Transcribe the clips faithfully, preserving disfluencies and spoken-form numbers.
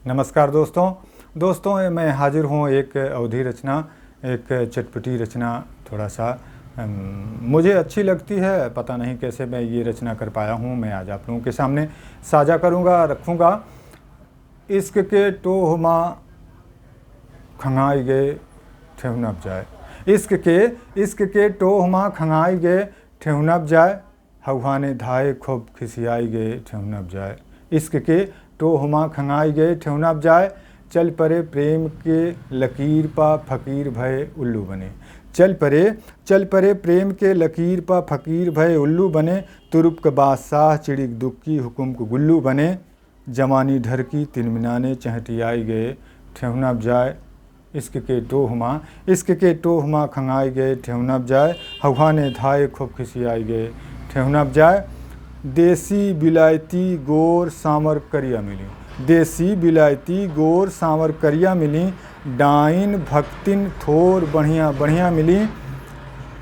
नमस्कार दोस्तों। दोस्तों, मैं हाजिर हूँ एक अवधी रचना, एक चटपटी रचना, थोड़ा सा, अम, मुझे अच्छी लगती है, पता नहीं कैसे मैं ये रचना कर पाया हूँ, मैं आज आप लोगों के सामने साझा करूँगा, रखूँगा। इश्क के टोह मा खंगाई गए ठेहुनब जाए। इश्क के, इश्क के टोह मा खंगाई गए ठेहुनब जाए। हौहाने धाए खूब खिसियाई गए ठेहुनब जाए। इश्क के टोह मा खंगाई गए ठेहुनब जाए। चल परे प्रेम के लकीर पा फकीर भए उल्लू बने। चल परे, चल परे प्रेम के लकीर पा फकीर भए उल्लू बने। तुरुप के बादशाह चिड़िक दुक्की हुकुम के गुल्लू बने। जवानी ढरकी तिनमिनाने चहटियाई गए ठेहुनब जाए। इश्क के टोह मा, इश्क के टोह मा खंगाई गए ठेहुनब जाए। हौहाने धाए खूब खिसियाई गए ठेहुनब जाए। देसी बिलायती गोर सांवर करिया मिली, देसी बिलायती गोर सांवर करिया मिली। डाइन भक्तिन थोर बढ़िया बढ़िया मिली।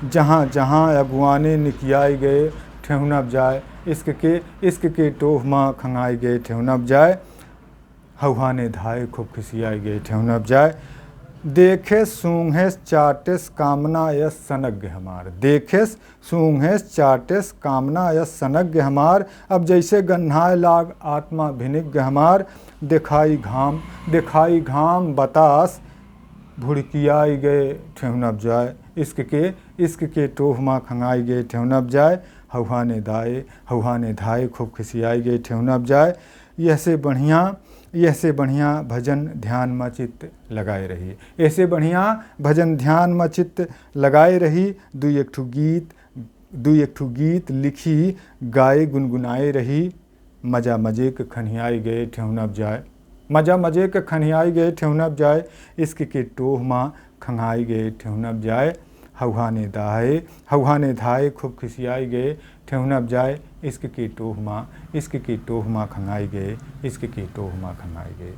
जहाँ जहाँ अगुआने निकियाई गए ठेहुनब जाए। इश्क के, इश्क के टोह मा खंगाई गए ठेहुनब जाए। हौहाने धाए खूब खिसियाई गए ठेहुनब जाए। देखेस सूंघेस चाटेस कामना यस सनग्य हमार। देखेस सूंघेस चाटेस कामना यस सनग्य हमार। अब जैसे गन्हाए लाग आत्मा भिनिग्य हमार। देखाई घाम, देखाई घाम बतास भुड़कियाई गए ठेहुनब जाए। इश्क के, इश्क के टोह मा खंगाई गए ठेहुनब जाए। हौहाने दाए, हौहाने धाए खूब खिसियाई गए ठेहुनब जाए। यहसे बढ़िया, यहसे बढ़िया भजन ध्यान मा चित्त लगाए रही। यहसे बढ़िया भजन ध्यान मा चित्त लगाए रही। दुई एक ठो गीत, दुई एक ठो गीत लिखी, गाए गुनगुनाए रही। मजा मजे के खनियाई गए ठेहुनब जाए। मजा मजे के खनियाई गए ठेहुनब जाए। इश्क के टोह मा खंगाई गए ठेहुनब जाए। हौहाने दाए, हौहाने धाए खूब खिसियाई गए ठेहुनब जाए। इश्क के टोह मा, इश्क के टोह मा खंगाई गए, इश्क के टोह मा खंगाई गए।